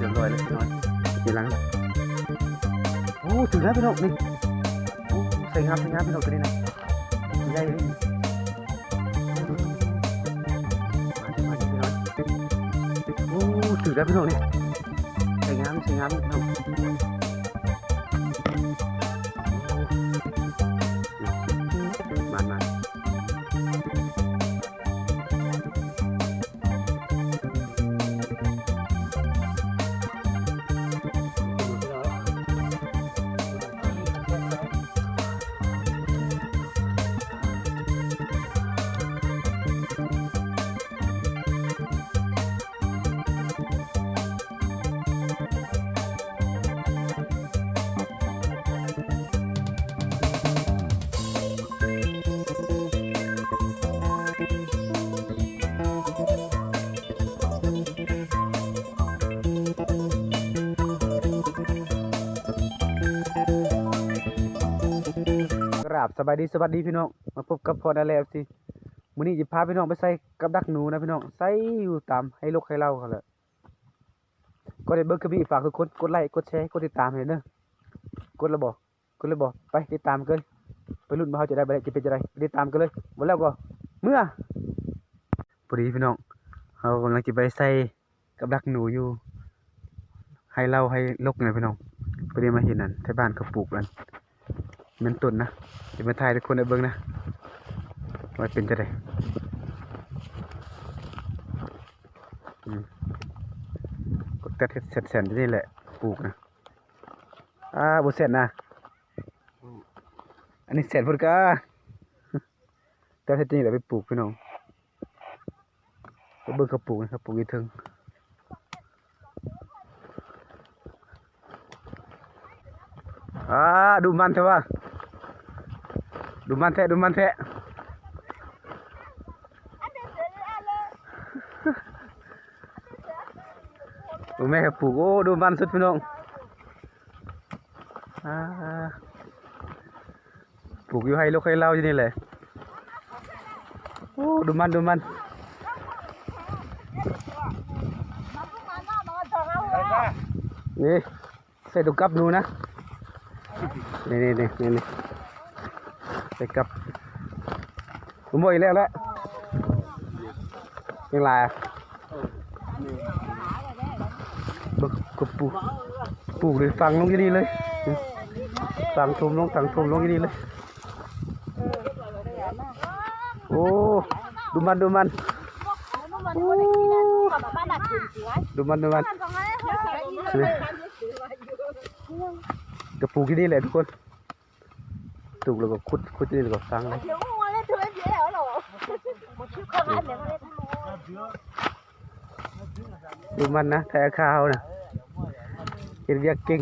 ຮຽບຮ້ອຍແລ້ວພີ່ນ້ອງ ເຫັນຫຼັງ ໂອ້ ຖືກແລ້ວພີ່ນ້ອງ ນີ້ ໂອ້ ສວຍງາມ ສວຍງາມພີ່ນ້ອງ ຕົວນີ້ນະ ໃຫຍ່ເລີຍ ມາ ມາ ພີ່ນ້ອງ ໂອ້ ຖືກແລ້ວພີ່ນ້ອງ ນີ້ ສວຍງາມ ສວຍງາມພີ່ນ້ອງ ມາ ມາ. ກະລາບສະບາຍດີ ສະຫວັດດີພີ່ນ້ອງ ມາພົບກັບພອນແອລເອັຟຊີ ມື້ນີ້ຈະພາພີ່ນ້ອງໄປໃສ່ກັບດັກໜູນະພີ່ນ້ອງ ໃສ່ຢູ່ຕາມໄຮ່ລົກໄຮ່ເລົ້າເຂົາແຫຼະ ກ່ອນໄດ້ເບິ່ງຄລິບນີ້ ຝາກທຸກຄົນກົດໄລ້ ກົດແຊ ກົດຕິດຕາມໃຫ້ເດີ ກົດແລ້ວບໍ່? ກົດແລ້ວບໍ່? ໄປຕິດຕາມກັນ ໄປລຸ້ນວ່າເຮົາຈະໄດ້ບໍ່ໄດ້ ຈະເປັນຈັ່ງໃດ ໄປຕິດຕາມກັນເລີຍ ບໍ່ແລ້ວກໍເມືອ ພໍດີພີ່ນ້ອງ ເຮົາກຳລັງຈະໄປໃສ່ ກັບດັກໜູຢູ່ໄຮ່ເລົ້າໄຮ່ລົກນີ້ແຫຼະພີ່ນ້ອງ ພໍດີມາເຫັນອັນໄທບ້ານເຂົາປູກອັນແມ່ນຕົ້ນນະ ຈະມາຖ່າຍໃຫ້ທຸກຄົນໄດ້ເບິ່ງນະ ວ່າເປັນຈັ່ງໃດ ອືມ ກໍຕັດເຮັດແສນໆ ຢູ່ນີ້ແຫຼະ ປູກນະ ອ່າ ບໍ່ແສນນະ ອັນນີ້ແສນພຸ້ນກະ ຕັດເຮັດນີ້ແຫຼະໄປປູກພີ່ນ້ອງ ໄປເບິ່ງເຂົາປູກນະ ເຂົາປູກຢູ່ເທິງ ອ່າ ດຸໝັ່ນແທ້ວ່າ ດຸໝັ່ນແທ້ ດຸໝັ່ນແທ້ ໂອ້ ແມ່ເຂົາປູກ ໂອ້ ດຸໝັ່ນສຸດພີ່ນ້ອງ ອ່າ ປູກຢູ່ໄຮ່ລົກໄຮ່ເລົ້າຢູ່ນີ້ແຫຼະ ໂອ້ ດຸໝັ່ນ ດຸໝັ່ນ ນີ້ ໃສ່ໂຕກັບໜູນະ ນີ້ໆໆ ໃສ່ກັບ ບໍ່ໝົດອີກແລ້ວແຫຼະ ຍັງຫຼາຍ ເບິ່ງ ກະປູກ ປູກນີ້ຝັງລົງຢູ່ນີ້ເລີຍ ຝັງຖົມລົງ ຝັງຖົມລົງຢູ່ນີ້ເລີຍ ໂອ້ ດຸໝັ່ນ ດຸໝັ່ນ ດຸໝັ່ນ ດຸໝັ່ນ ກະປູກຢູ່ນີ້ແຫຼະທຸກຄົນ ປູກແລ້ວກໍຂຸດ ຂຸດຢູ່ນີ້ແລ້ວກໍຝັງເລີຍ ດຸໝັ່ນນະ ໄທອາຄາເຮົານະ ເຮັດວຽກເກັ່ງ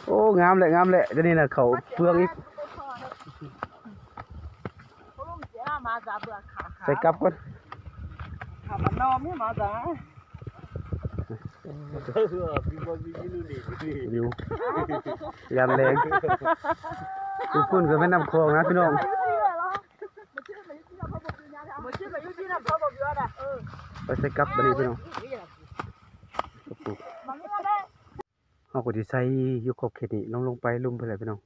ໂອ້ ງາມແຫຼະ ງາມແຫຼະ ດຽວນີ້ນະ ເຂົ້າເຟືອງອີກ ໃສ່ກັບກ່ອນ ຢູ່ ຍາມແລງ ຢູ່ພຸ້ນກໍແມ່ນນ້ຳຂອງນະພີ່ນ້ອງ ໄປໃສ່ກັບບາດນີ້ພີ່ນ້ອງ ເຮົາກໍຊິໃສ່ຢູ່ຂອບເຂດນີ້ ລົງ ລົງໄປລຸ່ມເພິ່ນແຫຼະພີ່ນ້ອງ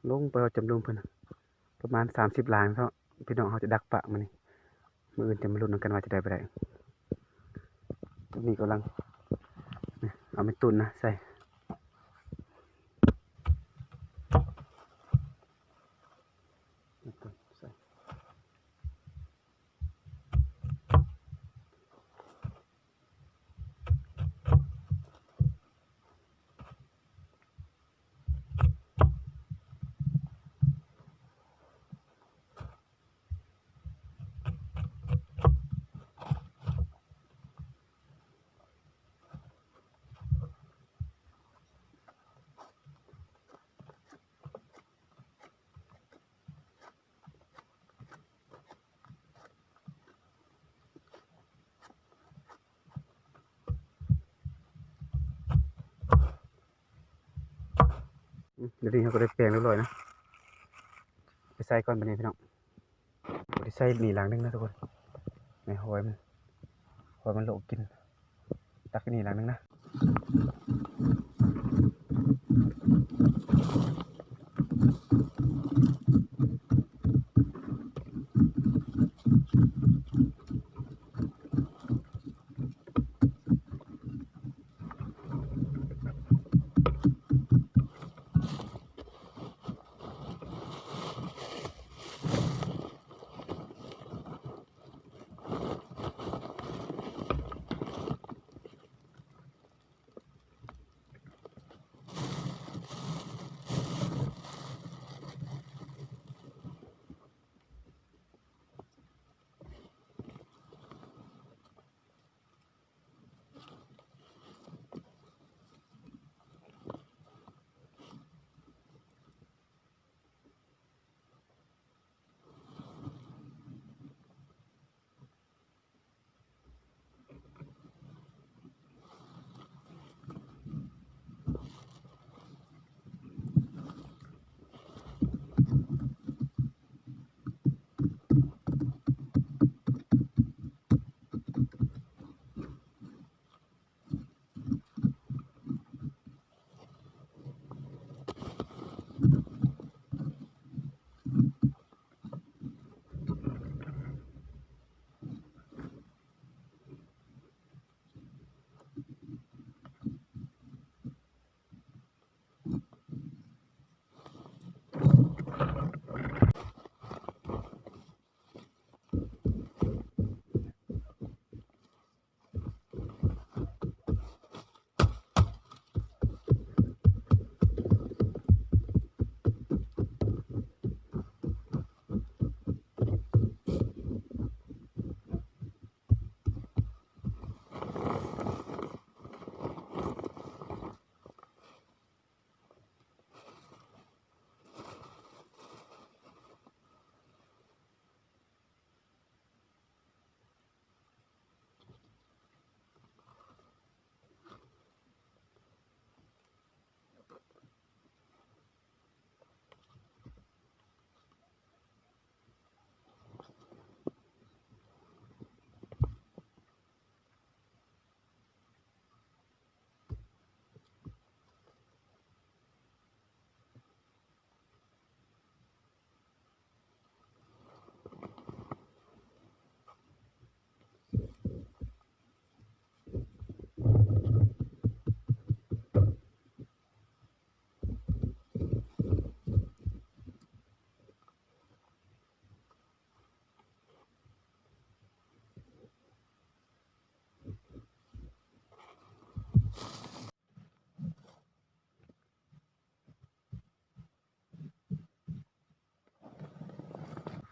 ລົງໄປຮອດຈຳລຸ່ມເພິ່ນ ປະມານສາມສິບລາງເນາະ ພີ່ນ້ອງ. ເຮົາຈະດັກປະມື້ນີ້ ມື້ອື່ນຈະມາລຸ້ນນຳກັນວ່າຈະໄດ້ບໍ່ໄດ້. ຕອນນີ້ກຳລັງ ນີ້ ເອົາເມັດຕຸ່ນນະໃສ່ ເມັດຕຸ່ນໃສ່. ອືມ ດຽວນີ້ເຮົາກໍໄດ້ແປງຮຽບຮ້ອຍນະ ໄປໃສ່ກ່ອນບັດນີ້ພີ່ນ້ອງ. ໄປໃສ່ນີ້ຫຼັງໜຶ່ງນະທຸກຄົນ ໃນຫອຍມັນ ຫອຍມັນໂລະກິນ. ຕັກນີ້ຫຼັງໜຶ່ງນະ.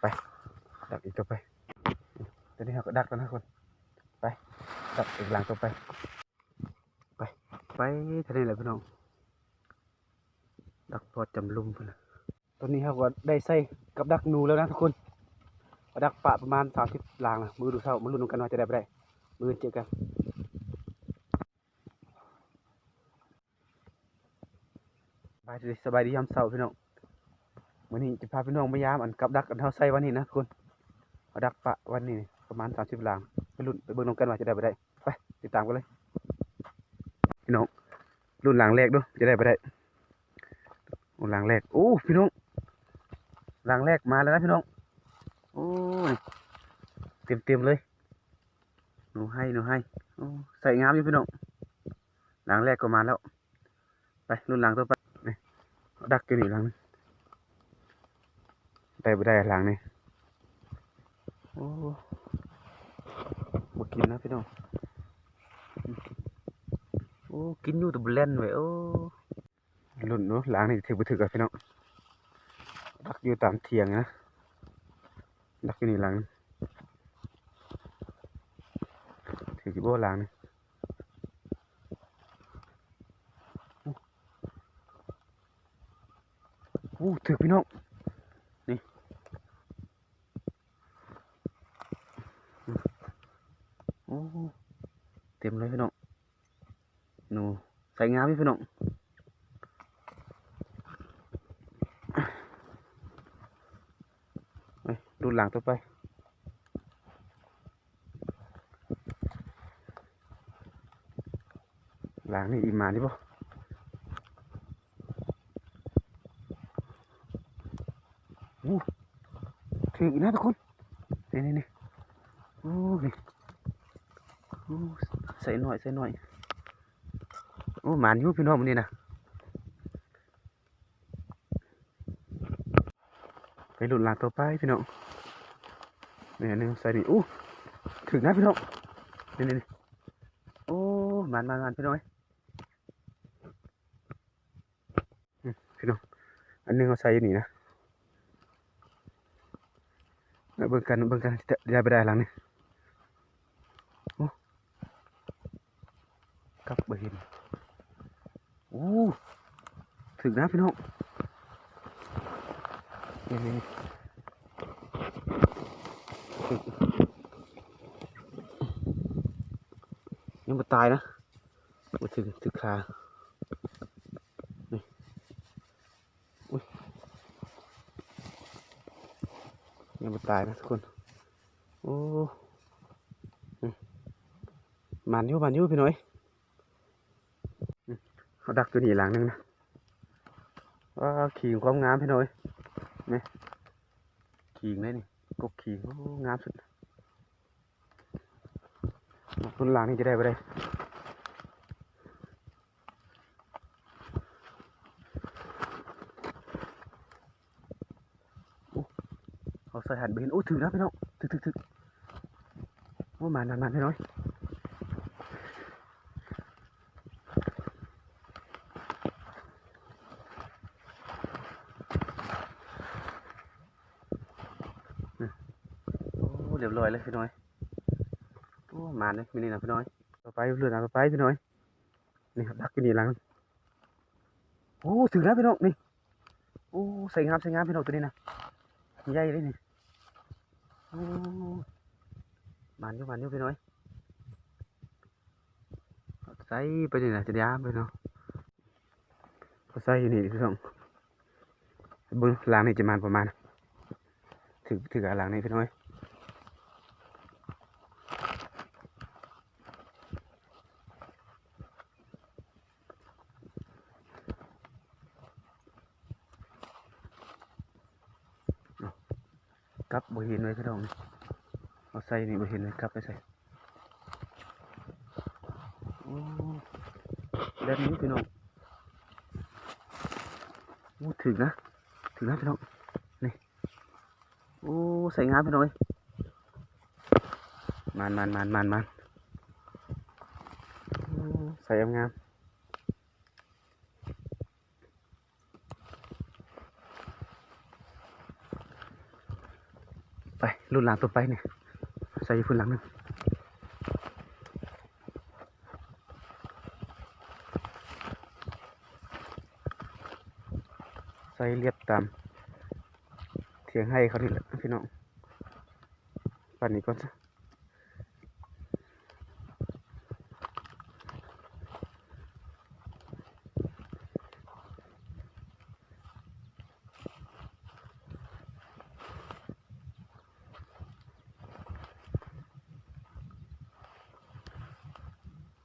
ໄປ ດັກອີກຕໍ່ໄປ. ຕອນນີ້ເຮົາກໍດັກແລ້ວນະທຸກຄົນ. ໄປ ດັກອີກຫຼັງຕໍ່ໄປ. ໄປ ໄປເທົ່ານີ້ແຫຼະພີ່ນ້ອງ. ດັກພໍຈຳລຸ່ມພຸ້ນນະ. ຕອນນີ້ເຮົາກໍໄດ້ໃສ່ກັບດັກໜູແລ້ວນະທຸກຄົນ. ເຮົາດັກປະປະມານສາມສິບລາງນະ. ມື້ອື່ນເຊົ້າມາລຸ້ນນຳກັນວ່າຈະໄດ້ບໍ່ໄດ້. ມື້ອື່ນເຈີກັນ. ສະບາຍດີ ສະບາຍດີຍາມເຊົ້າພີ່ນ້ອງ. ມື້ນີ້ຈະພາພີ່ນ້ອງມາຢາມອັນກັບດັກອັນເຮົາໃສ່ວັນນີ້ນະທຸກຄົນ. ເຮົາດັກປະວັນນີ້ປະມານສາມສິບລາງ. ໄປລຸ້ນໄປເບິ່ງນຳກັນວ່າຈະໄດ້ບໍ່ໄດ້. ໄປ ຕິດຕາມກັນເລີຍພີ່ນ້ອງ. ລຸ້ນລາງແລກເດີ້ ຈະໄດ້ບໍ່ໄດ້. ໂອ້ ລາງແລກ. ໂອ້ ພີ່ນ້ອງ ຫຼັງແລກມາແລ້ວນະພີ່ນ້ອງ. ໂອ້ ເຕັມໆເລີຍ ໜູໄຮ່ ໜູໄຮ່. ໂອ້ ໃສ່ງາມຢູ່ພີ່ນ້ອງ. ຫຼັງແລກກໍມາແລ້ວ. ໄປລຸ້ນຫຼັງຕໍ່ໄປ. ນີ້ ດັກຢູ່ນີ້ຫຼັງ ໄດ້ບໍ່ໄດ້ຫຼັງນີ້. ໂອ້ ບໍ່ກິນນະພີ່ນ້ອງ. ໂອ້ ກິນຢູ່ແຕ່ບໍ່ແລ່ນເວີຍ. ໂອ້ ລຸ້ນເນາະ ຫຼັງນີ້ຖືກບໍ່ຖືກອະພີ່ນ້ອງ. ດັກຢູ່ຕາມຖຽງນະ ດັກຢູ່ນີ້ຫຼັງ ຖືກຢູ່ບໍ່ຫຼັງນີ້? ໂອ້ ຖືກພີ່ນ້ອງ ນີ້. ໂອ້ ເຕັມເລີຍພີ່ນ້ອງ. ໜູໃສ່ງາມຢູ່ພີ່ນ້ອງ. ໄປລຸ້ນຫຼັງຕໍ່ໄປ. ຫຼັງນີ້ອີ່ໝານຢູ່ບໍ່? ໂອ້ ຖືກນະທຸກຄົນ. ນີ້ໆໆ ໂອ້ ນີ້ ໂອ້ ໃສ່ໜ້ອຍ ໃສ່ໜ້ອຍ. ໂອ້ ໝານຢູ່ພີ່ນ້ອງມື້ນີ້ນະ. ໄປລຸ້ນຫຼັງຕໍ່ໄປພີ່ນ້ອງ. ນີ້ ອັນໜຶ່ງໃສ່ນີ້. ໂອ້ ຖືກນະພີ່ນ້ອງ. ນີ້ໆໆ ໂອ້ ໝານໆໆ ພີ່ນ້ອງເອີຍ. ອືມ ພີ່ນ້ອງ ອັນໜຶ່ງເຮົາໃສ່ຢູ່ນີ້ນະ. ເບິ່ງກັນ ເບິ່ງກັນ ໄດ້ບໍ່ໄດ້ຫຼັງນີ້. ໂອ້ ກັບບໍ່ເຫັນ. ໂອ້ ຖືກນະພີ່ນ້ອງ. ນີ້ໆໆ ຖືກ ຍັງບໍ່ຕາຍນະ. ບໍ່ຖືກ ຖືກຄາ. ນີ້ ອຸ້ຍ ຍັງບໍ່ຕາຍນະທຸກຄົນ. ໂອ້ ອືມ ໝານຢູ່ ໝານຢູ່ພີ່ນ້ອງເອີຍ. ອືມ ເຮົາດັກຢູ່ນີ້ຫຼັງໜຶ່ງນະ. ວ້າ ຂີງຄວາມງາມພີ່ນ້ອງເອີຍ. ນີ້ ຂີງເດ້ນີ້ ກົກຂີງ. ໂອ້ ງາມສຸດ. ລຸ້ນຫຼັງນີ້ຈະໄດ້ບໍ່ໄດ້. ໂອ້ ເຮົາໃສ່ຫັ້ນບໍ່ເຫັນ. ໂອ້ ຖືກນະພີ່ນ້ອງ. ຖືກ ຖືກ ຖືກ. ໂອ້ ໝານ ໝານ ໝານພີ່ນ້ອງ. ໂອ້ ລຽບຮ້ອຍເລີຍພີ່ນ້ອງ. ໂອ້ ໝານເລີຍມື້ນີ້ນະພີ່ນ້ອງ. ຕໍ່ໄປ ລຸ້ນເອົາຕໍ່ໄປພີ່ນ້ອງ. ນີ້ ດັກຢູ່ນີ້ຫຼັງ. ໂອ້ ຖືກແລ້ວພີ່ນ້ອງນີ້. ໂອ້ ໃສ່ງາມ ໃສ່ງາມພີ່ນ້ອງ ໂຕນີ້ນະ ໃຫຍ່ເລີຍນີ້. ໂອ້ ໝານຢູ່ ໝານຢູ່ພີ່ນ້ອງ. ໃສ່ໄປນີ້ນະ ຈະໄດ້ງາມເລີຍເນາະ. ເຂົາໃສ່ຢູ່ນີ້ພີ່ນ້ອງ. ເບິ່ງຫຼັງນີ້ຈະມານບໍ່ມານ. ຖືກ ຖືກ ຫຼັງນີ້ພີ່ນ້ອງເອີຍ. ເອົາ ກັບບໍ່ເຫັນເລີຍພີ່ນ້ອງ. ເອົາໃສ່ນີ້ບໍ່ເຫັນເລີຍ ກັບໄປໃສ. ໂອ້ ແບບນີ້ພີ່ນ້ອງ. ໂອ້ ຖືກນະ ຖືກນະພີ່ນ້ອງນີ້. ໂອ້ ໃສ່ງາມພີ່ນ້ອງເອີຍ. ມານໆໆໆໆ. ໂອ້ ໃສ່ງາມ. ໄປ ລຸ້ນຫຼັງຕໍ່ໄປນີ້ ໃສ່ຢູ່ພຸ້ນຫຼັງໜຶ່ງ. ໃສ່ລຽບຕາມຖຽງໄຮ່ເຂົານີ້ແຫຼະພີ່ນ້ອງ. ປານນີ້ກ່ອນຊະ.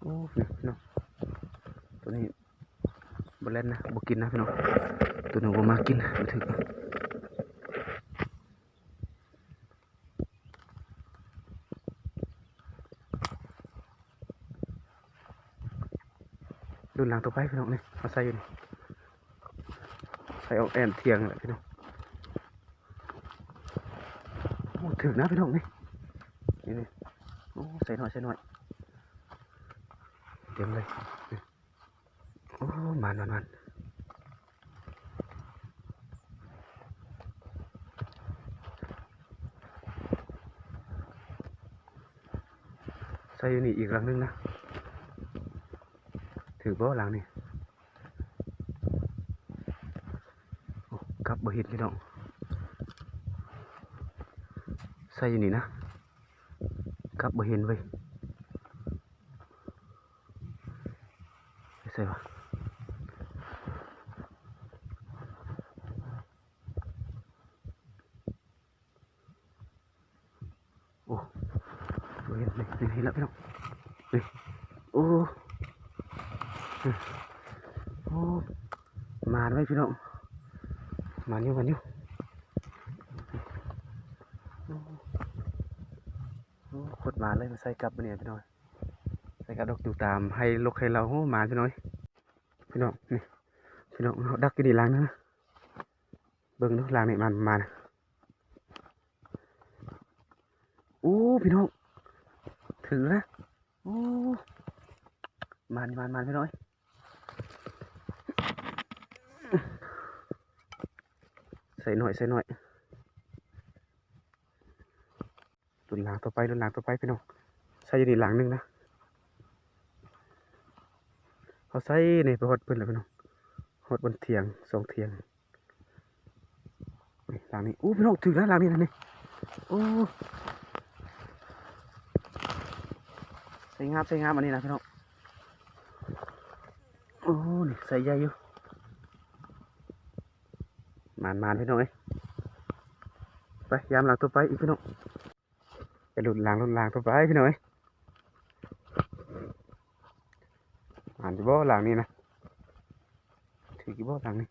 ໂອ້ ນີ້ເນາະ ໂຕນີ້ບໍ່ແລ່ນນະ ບໍ່ກິນນະພີ່ນ້ອງ. ໂຕນີ້ບໍ່ມາກິນ ບໍ່ຖືກ. ລຸ້ນຫຼັງຕໍ່ໄປພີ່ນ້ອງນີ້ ເຮົາໃສ່ຢູ່ນີ້ ໃສ່ອອກແອນທ່ຽງແຫຼະພີ່ນ້ອງ. ໂອ້ ຖືກນະພີ່ນ້ອງນີ້ ນີ້ໆ ໂອ້ ໃສ່ໜ້ອຍ ໃສ່ໜ້ອຍ ເຕັມເລີຍ. ໂອ້ ມານ ມານ ມານ ໃສ່ຢູ່ນີ້ອີກຫຼັງໜຶ່ງນະ ຖືກບໍ່ຫຼັງນີ້? ໂອ້ ກັບບໍ່ເຫັນພີ່ນ້ອງ ໃສ່ຢູ່ນີ້ນະ ກັບບໍ່ເຫັນເວີຍ. ໄປໃສວະ? ໂອ້ ບໍ່ເຫັນ ນີ້ ນີ້ ເຫັນແລ້ວພີ່ນ້ອງ ນີ້ ໂອ້ ໂອ້ ມານໄວ້ພີ່ນ້ອງ ມານຢູ່ ມານຢູ່ ໂອ້ ໂຄດມານເລີຍ ມາໃສ່ກັບມື້ນີ້ພີ່ນ້ອງ ໃສ່ກັບດອກດູຕາມໄຮ່ລົກໄຮ່ເລົ້າ ໂອ້ ມານພີ່ນ້ອງ ພີ່ນ້ອງ ນີ້ ພີ່ນ້ອງ ເຮົາດັກຢູ່ນີ້ຫຼັງນະ ເບິ່ງດູຫຼັງນີ້ ມານ ມານ ໂອ້ ພີ່ນ້ອງ ຖືກນະ ໂອ້ ມານ ມານ ມານ ພີ່ນ້ອງ ໃສ່ໜ້ອຍ ໃສ່ໜ້ອຍ. ລຸ້ນຫຼັງຕໍ່ໄປ ລຸ້ນຫຼັງຕໍ່ໄປພີ່ນ້ອງ ໃສ່ຢູ່ນີ້ຫຼັງໜຶ່ງນະ ເຮົາໃສ່ນີ້ໄປຮອດເພິ່ນແລ້ວພີ່ນ້ອງ ຮອດບ່ອນທ່ຽງ ສອງທ່ຽງ ນີ້ຫຼັງນີ້ ໂອ້ ພີ່ນ້ອງ ຖືກນະຫຼັງນີ້ນະນີ້ ໂອ້ ໃສ່ງາມ ໃສ່ງາມອັນນີ້ນະພີ່ນ້ອງ ໂອ້ ນີ້ໃສ່ໃຫຍ່ຢູ່. ມານໆ ພີ່ນ້ອງເອີຍ ໄປຢາມຫຼັງຕໍ່ໄປອີກພີ່ນ້ອງ ໄປລຸ້ນຫຼັງ ລຸ້ນຫຼັງຕໍ່ໄປພີ່ນ້ອງເອີຍ ມານຢູ່ບໍ່ຫຼັງນີ້ນະ ຖືກຢູ່ບໍ່ຫຼັງນີ້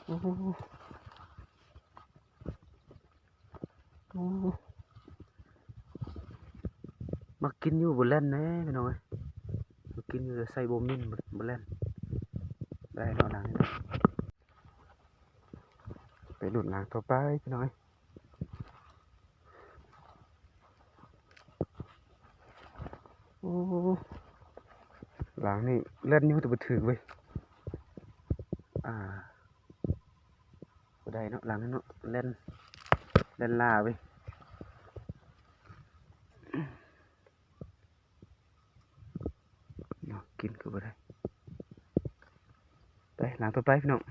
ໂອ້ ໂອ້ ມັກກິນຢູ່ບໍ່ແລ່ນແດ່ພີ່ນ້ອງເອີຍ ມັກກິນຢູ່ແຕ່ໃສ່ບໍ່ມິນ ບໍ່ ບໍ່ແລ່ນ ໄດ້ເນາະຫຼັງນີ້ເນາະ ໄປລຸ້ນຫຼັງຕໍ່ໄປພີ່ນ້ອງເອີຍ ໂອ້ ຫຼັງນີ້ແລ່ນຢູ່ແຕ່ບໍ່ຖືກເວີຍ ອ່າ ບໍ່ໄດ້ເນາະ ຫຼັງນີ້ເນາະ ແລ່ນ ແລ່ນລ້າເວີຍ ເນາະ ກິນກໍບໍ່ໄດ້ ໄປຫຼັງຕໍ່ໄປພີ່ນ້ອງ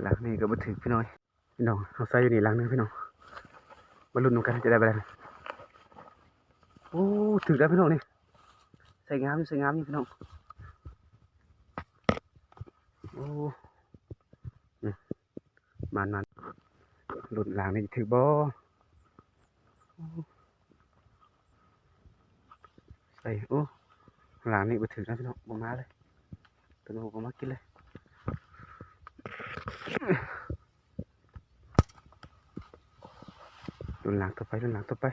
ຫຼັງນີ້ກໍບໍ່ຖືກພີ່ນ້ອງ. ພີ່ນ້ອງ ເຮົາໃສ່ຢູ່ນີ້ຫຼັງໜຶ່ງພີ່ນ້ອງ ມາລຸ້ນນຳກັນຈະໄດ້ບໍ່ໄດ້ ໂອ້ ຖືກແລ້ວພີ່ນ້ອງນີ້ ໃສ່ງາມຢູ່ ໃສ່ງາມຢູ່ພີ່ນ້ອງ ໂອ້ ມານໆ ລຸ້ນຫຼັງນີ້ຖືກບໍ່ ໂອ້ ໃສ່ ໂອ້ ຫຼັງນີ້ບໍ່ຖືກນະພີ່ນ້ອງ ບໍ່ມາເລີຍ ຕົວນີ້ບໍ່ມາກິນເລີຍ. ລຸ້ນຫຼັງຕໍ່ໄປ ລຸ້ນຫຼັງຕໍ່ໄປ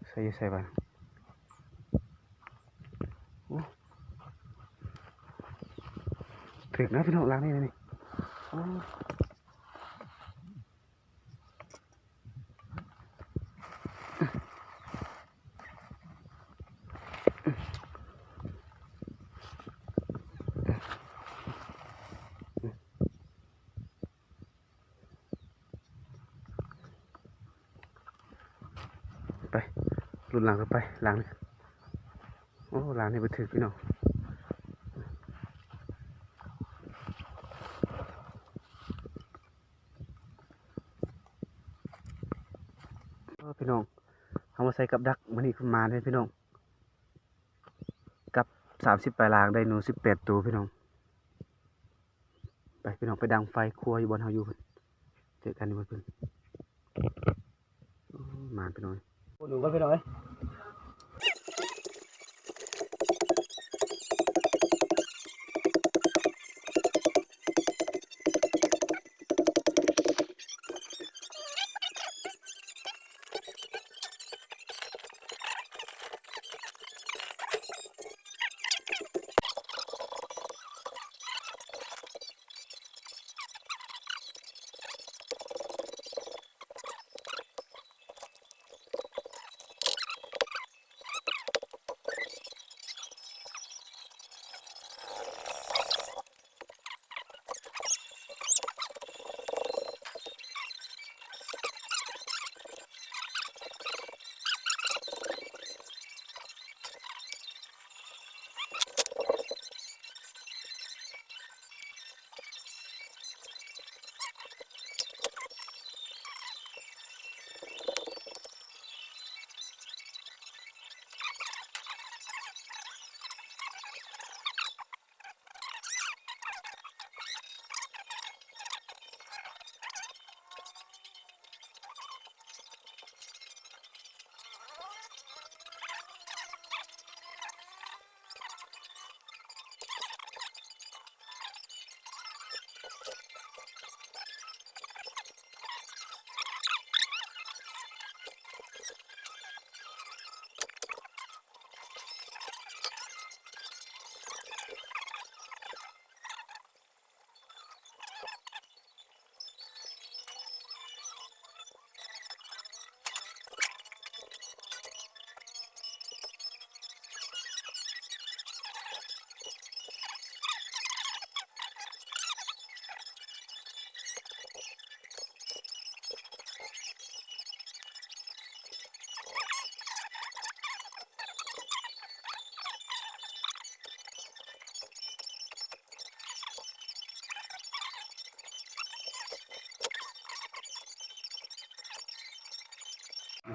ໃສ່ຢູ່ໃສບາດ ໂອ້ ຖືກນະພີ່ນ້ອງ ຫຼັງນີ້ ນີ້ ໂອ້. ໄປ ລຸ້ນຫຼັງຕໍ່ໄປ ຫຼັງນີ້ ໂອ້ ຫຼັງນີ້ບໍ່ຖືກພີ່ນ້ອງ. ໃສ່ກັບດັກ ມື້ນີ້ຄືມາເດ້ພີ່ນ້ອງ ກັບສາມສິບປາຍລາງ ໄດ້ໜູສິບແປດໂຕພີ່ນ້ອງ. ໄປພີ່ນ້ອງ ໄປດັງໄຟຄົວຢູ່ບ່ອນເຮົາຢູ່ພຸ້ນ ເຈີກັນຢູ່ບ່ອນພຸ້ນ. ໂອ້ ມານພີ່ນ້ອງເອີຍ ໂອ້ ໜູກ່ອນພີ່ນ້ອງເອີຍ.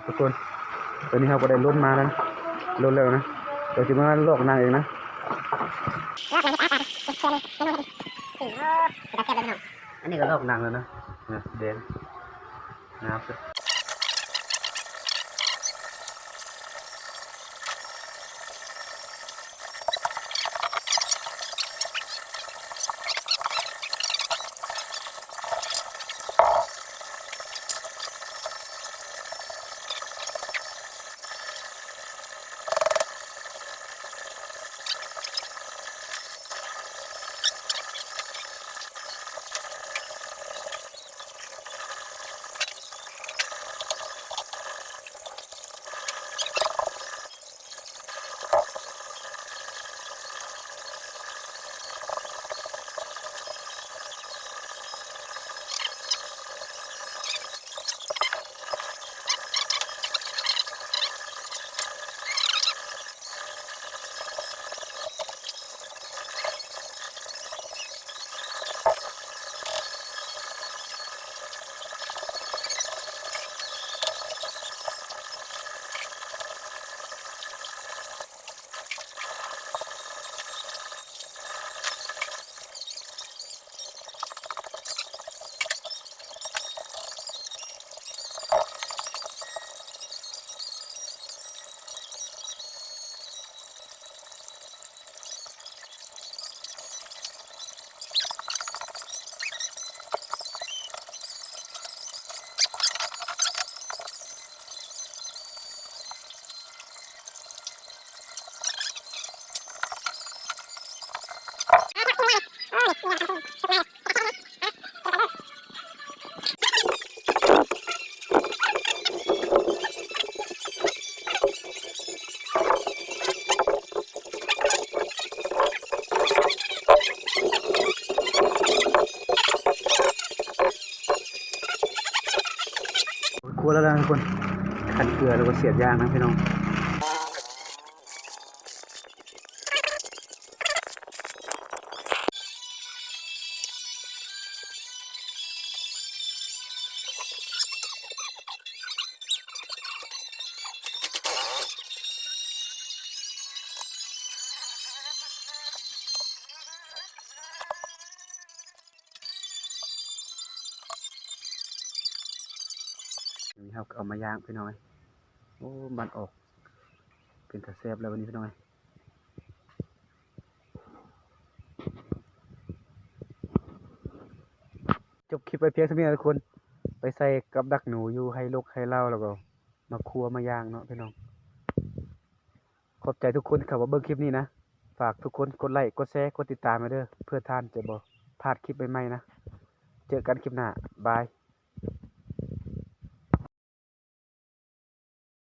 ທຸກຄົນ ຕອນນີ້ເຮົາກໍໄດ້ລົ້ນມາແລ້ວນະ ລົ້ນແລ້ວນະ ດຽວຊິມາລອກນັ່ງເອງນະ. ອັນນີ້ກໍລອກນັ່ງແລ້ວນະ ແດງ ງາມສຸດ. ຄົວແລ້ວນະທຸກຄົນ ຂັ້ນເກືອແລ້ວກໍສຽບຢາງນະພີ່ນ້ອງ. ເ ນີ້ເຮົາກໍເອົາມາຍ່າງພີ່ນ້ອງເອີຍ. ໂອ້ ມັນອອກເປັນຕາແຊບແລ້ວບັດນີ້ພີ່ນ້ອງເອີຍ. ຈົບຄລິບໄວ້ພຽງສ່ຳນີ້ນະທຸກຄົນ. ໄປໃສ່ກັບດັກໜູຢູ່ໄຮ່ລົກໄຮ່ເລົ້າ ແລ້ວກໍມາຄົວມາຍ່າງເນາະພີ່ນ້ອງ. ຂອບໃຈທຸກຄົນທີ່ເຂົ້າມາເບິ່ງຄລິບນີ້ນະ. ຝາກທຸກຄົນກົດໄລ້ ກົດແຊ ກົດຕິດຕາມໄວ້ເດີ ເພື່ອທ່ານຈະບໍ່ພາດຄລິບໃໝ່ໆນະ. ເຈີກັນຄລິບໜ້າ. ບາຍ.